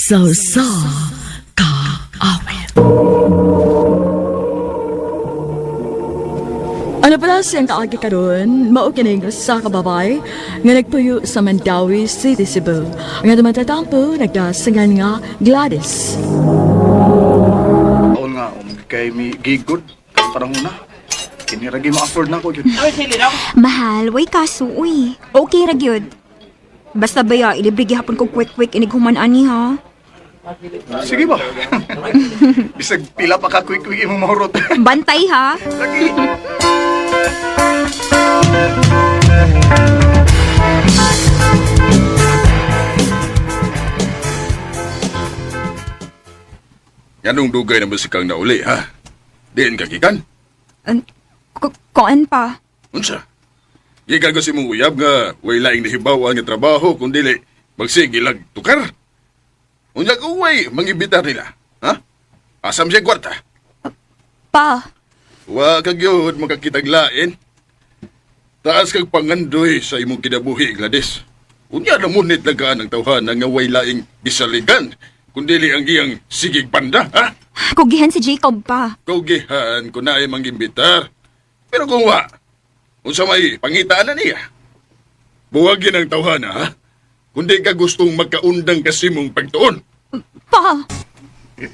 Sa usa ka awit. Ano pala siyang kaagi karon, mao kining usa ka babae nga nagpuyo sa Mandawi City, Cebu. Nga dumatatampo nagdasingan nga Gladys. Taon nga, kay mi gigod, parang una. Kini ra gyud ma-afford na ko gyud. Mahal, way kaso, uy. Okay ra gyud. Basta baya, ilibre gihapon ko quick-quick inig human ani ha. Sige ba? Bisag pila pa ka quick-quick imong mahurot. Bantay ha. Lagi. Nganong dugay na kang nauli, ha? Diin ka gikan? Koan pa. Unsa? Gikan ko si mong uyab nga way laing nahibawan nga trabaho kung dili magsige lag tukar. Unya ko way mangibitar nila, ha? Asam siya kwarta. Pa, Wa ka gyud makakitag lain. Taas kag pangandoy sa imong kinabuhi, Gladys. Unya na munit lang ka ang tawhan nga way laing gisaligan kung dili ang iyang sigig banda, ha? kugihan si Jacob pa. Kugihan ko na ay mangimbitar. Pero kung wa, unsa may pangitaan na niya. Buwagin ang tawhana, ha? Kundi ka gustong magkaundang kasi mong pagtuon. Pa,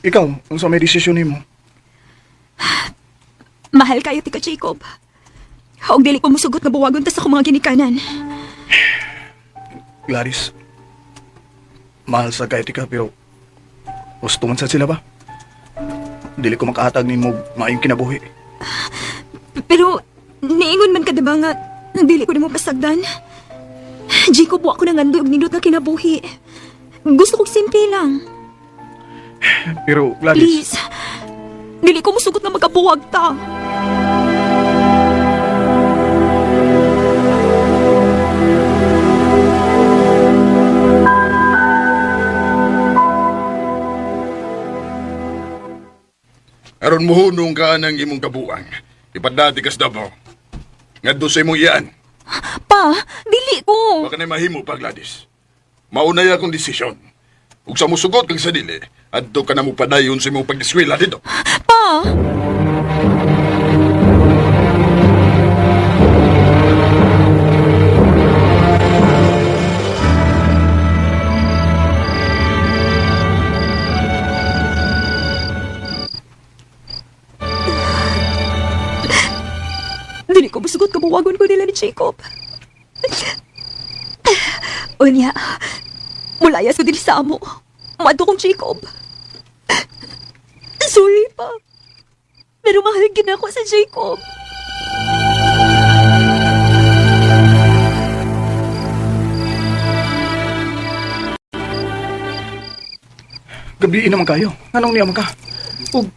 Ikaw, unsa may desisyon nimo? mahal kayo ti ka Jacob. Og dili ko musugot nga buwagon ta sa akong mga ginikanan. Gladys, mahal sa kay tika pero gusto man sa sila ba? Dili ko makahatag nimo maayong kinabuhi. Pero niingon man ka diba nga dili ko nimo pasagdan. Jacob, wa ko nangandoy og nindot nga kinabuhi. Gusto kong simple lang. Pero Gladys, Please. Dili ko musugot nga magkabuwag ta. Aron muhunong ka ng imong kabuang. Ipadati kas Davao. Ngadto sa imong iyaan. Pa, dili ko. Baka na mahimo pa, Gladys. Maunay akong desisyon. Ug sa musugot kang sa dili, adto ka na mo padayon sa imong pag-eskwela dito. Pa! Dili ko musugot kabuwagon ko nila ni Jacob. Unya, mulayas ko din sa amo. Mado kong Jacob. Sorry pa. Pero mahal gid ako sa Jacob. Gabiin naman kayo. Nganong niya man ka? Ug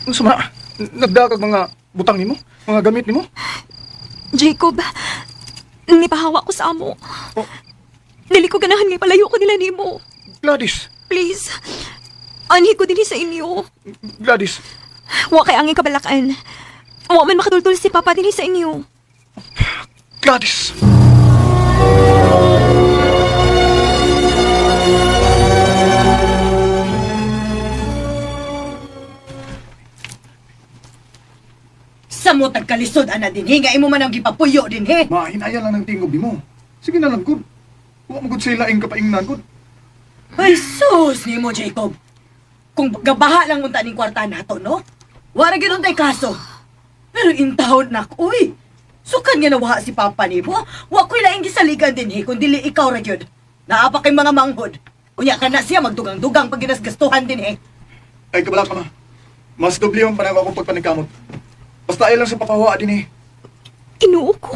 unsa man na? Nagdakag mga butang nimo, mga gamit nimo. Jacob, nipahawa ko sa amo. Oh. Dili ko ganahan nga palayo ko nila nimo. Gladys, Please. Anhi ko dinhi sa inyo. Gladys, Wa kay angin kabalakan. Wa man makatultul si Papa dinhi sa inyo. Gladys. Sa mo tagkalisod ana dinhi nga imo man ang gipapuyo dinhi. Mahinaya lang ng tingob nimo. Sige na lang gud. Wa mo gud sila ing kapaingnan gud. Ay sus nimo Jacob. Kung gabaha lang unta ning kwarta nato no. Wara gyud untay kaso. Pero intawon nak uy. Sukan nga nawaha si papa nimo. Wa ko'y laing gisaligan dinhi kun dili ikaw ra gyud. Naa pa kay mga manghod. Unya ka na siya magdugang-dugang pag ginasgastuhan dinhi. Ay kabala ka ma. Mas doble man pa na ako pagpaningkamot. Basta ay lang sa papawa din eh. Ginoo ko.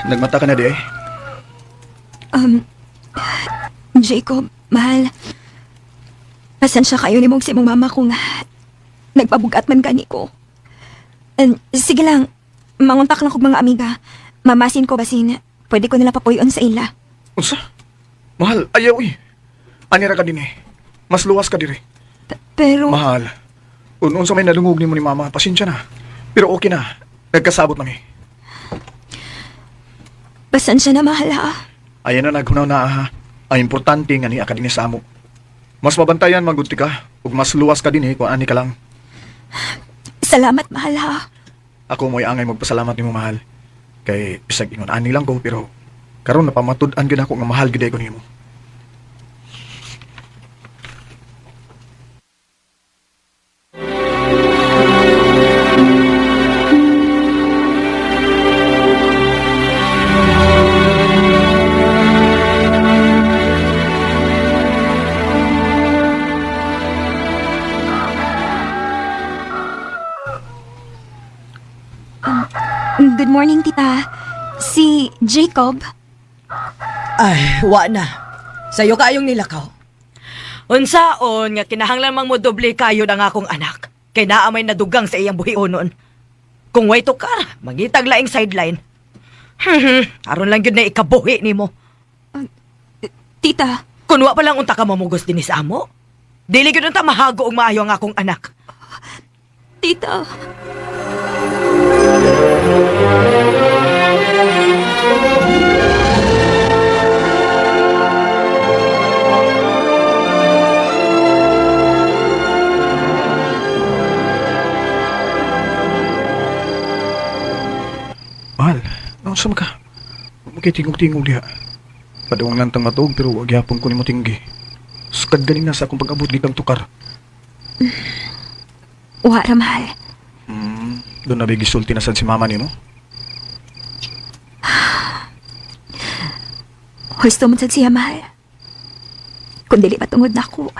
Nagmata ka na di eh. Jacob, mahal. Pasensya kayo ni mong si mong mama kung nagpabugat man gani ko. And, sige lang, manguntak lang kog mga amiga. Mamasin ko basin, pwede ko nila papuyon sa ila. Unsa? Mahal, ayaw eh. Ani ra ka din eh. Mas luwas ka dire. Pero, Mahal. Kung unsa may nalungog nimo ni mama, pasensya na. Pero okay na. Nagkasabot na mi. Pasensya na, mahal ha. Ayan na naghunaw na ha. Ang importante nga ni ka dinhi sa amo. Mas mabantayan magud ti ka ug mas luwas ka dinhi kung ani ka lang. Salamat, mahal ha. Ako mo'y angay magpasalamat nimo mahal. Kay bisag ingon ani lang ko pero karon napamatud-an gyud ako nga mahal gyud ko nimo. Good morning, tita. Si Jacob. Ay, wa na. Sayo kayong nilakaw. Unsaon nga kinahanglan mang mo doble kayo ang akong anak. Kay naa may nadugang sa iyang buhionon. Kung way tukar, mangitag laing sideline. Aron lang gyud na ikabuhi nimo. Tita, Kun wa pa lang unta ka mamugos dinhi sa amo. Dili gyud unta mahago og maayo ang akong anak. tita. Mahal, naunsa man ka? Wa tingog-tingog diha. Paduwang lang tang matuog pero wa gyapon ko nimo tinggi. Sukad ganing na sa akong pag-abot gitang tukar. Wa ra, mahal. Doon na gisulti na sad si mama nimo. Husto man sad siya, mahal. Kung dili patungod na ako,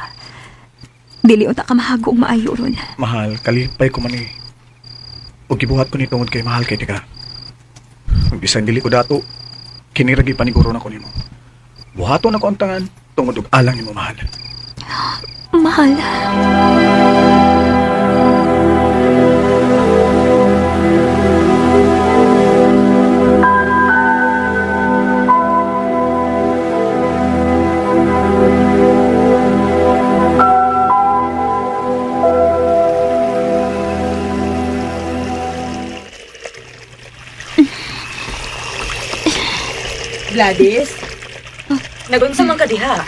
dili unta ka mahago og maayo ron. Mahal, kalipay ko man eh. O gibuhat ko ni tungod kay mahal kay tika. Ug bisan dili ko dato, kiniragi paniguro na ko nimo. Buhaton ako ang tangan tungod og alang nimo mahal. Mahal. Gladys? Nagunsa man ka diha?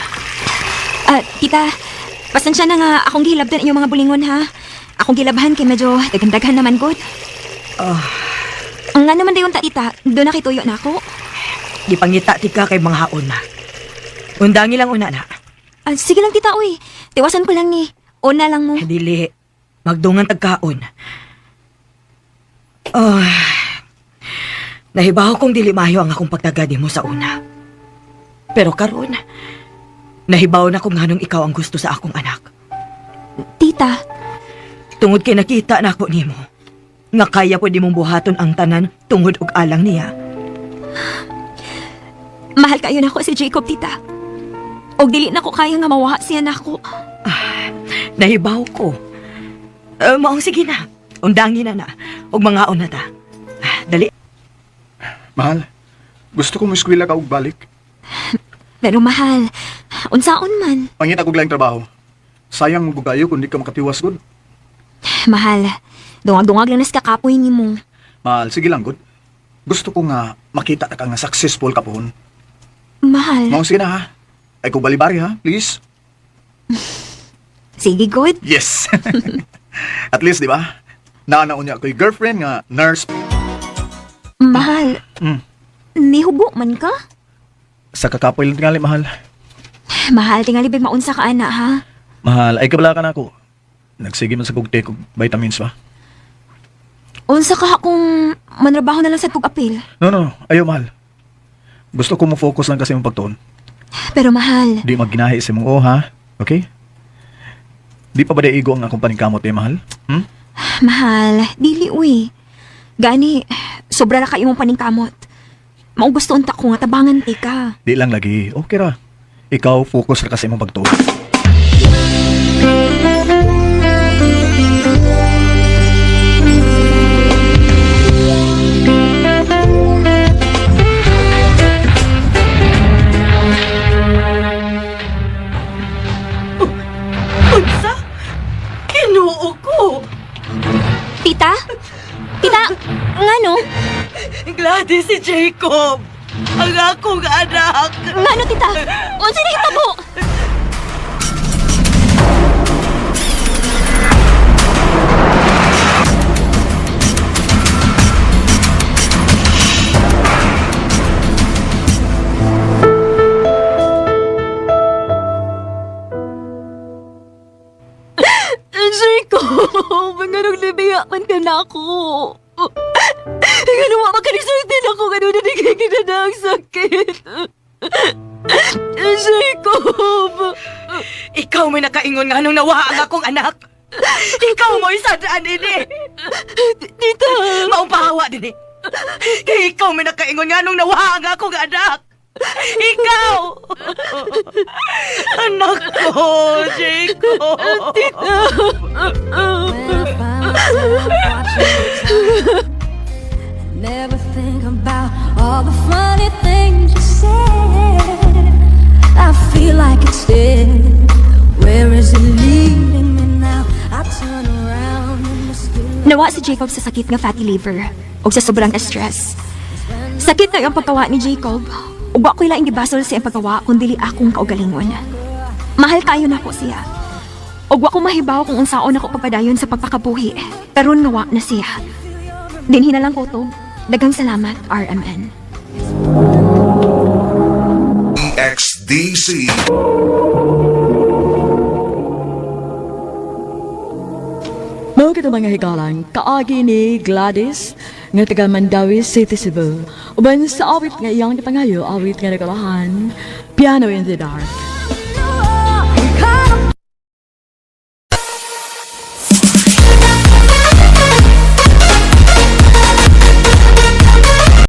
Ah, tita, pasensya na nga akong gihilabdan inyong mga bulingon ha. Akong gilabhan kay medyo daghan-daghan naman gud. Ah. Ang nga naman dayon ta, tita, doon nakituyo na ako. Gipangita tika kay mga haon na. Undangi lang una na. Ah, sige lang tita, uy. Tiwasan ko lang ni. Una lang mo. Dili. Magdungan tagkaon. Oh, nahibaw kong dili maayo ang akong pagtagadi mo sa una. Pero karon, nahibaw na kung nganong ikaw ang gusto sa akong anak. Tita, Tungod kay nakita na ako nimo. Nga kaya pwede mong buhaton ang tanan tungod og alang niya. mahal kayo nako si Jacob, tita. Og dili na ko kaya nga mawaha siya nako. Nahibaw ko. Maong sige na. Undangi na na. Og mga na ta. Ah, dali. Mahal, gusto ko mo eskwela ka og balik. Pero mahal, unsaon man. Mangita kog laing trabaho. Sayang mo kayo kung di ka makatiwas gud. Mahal, dungag-dungag lang nas kakapoy nimo. Mahal, sige lang gud. Gusto ko nga makita ta ka nga successful ka pohon. Mahal. Mao sige na ha. Ay ko balibari ha, please. Sige, good. Yes. At least, di ba? Naanaon niya ako'y girlfriend nga nurse. Mahal, Mm. nihubo man ka? Sa kakapoy lang tingali, mahal. Mahal, tingali big maunsa ka ana ha. Mahal, ay kabala ka na ako. Nagsige man sa kog take og vitamins ba? Unsa ka kung manrabaho na lang sa apil. No, no, ayaw mahal. Gusto ko mo focus lang kasi mong pagtuon. Pero mahal, Di magginahi sa mong o, ha? Okay? Di pa ba di igo ang akong paningkamot eh, mahal? Hmm? mahal, dili uy. Gani, sobra ra kayo mong paningkamot. Mao gusto unta ko nga tabangan ti ka. Di lang lagi. Okay ra. Ikaw, focus ra kasi mong pagtuon. Unsa? Kinuo ko. Tita? Tita, ngano? Gladys si Jacob. Ang akong anak. Ngano, tita? Unsa nahitabo? Jacob, nganong libiya man ka na ako. Ngano wa makanisulti na ako, ngano nanigigil na ang sakit. Jacob! Ikaw may nakaingon nga nung nawa ang akong anak. Ikaw mo isadaan ini. Tita! Maupahawa din eh. Kay ikaw may nakaingon nga nung nawa ang akong anak. Ikaw! Anak ko, Jacob! Tita! When I find myself watching the time, never think about all the funny things you said. I feel like it's dead. Where is it leading me now? I turn around and it's still Nawa si Jacob sa sakit nga fatty liver ug sa sobrang stress. Sakit na ang pagkawa ni Jacob. Ug wa ko'y laing gibasol sa iyang pagkawa kung dili akong kaugalingon. Mahal kayo nako siya. Ug wa ko mahibaw kung unsaon ako pagpadayon sa pagpakabuhi. Karon nga wa na siya. Dinhi na lang ko to. Daghang salamat, RMN. XDC. Mao kita mga higalan, kaagi ni Gladys nga taga Mandawi City, Cebu. Uban sa awit nga iyang gipangayo, awit nga nagalahan, Piano in the Dark.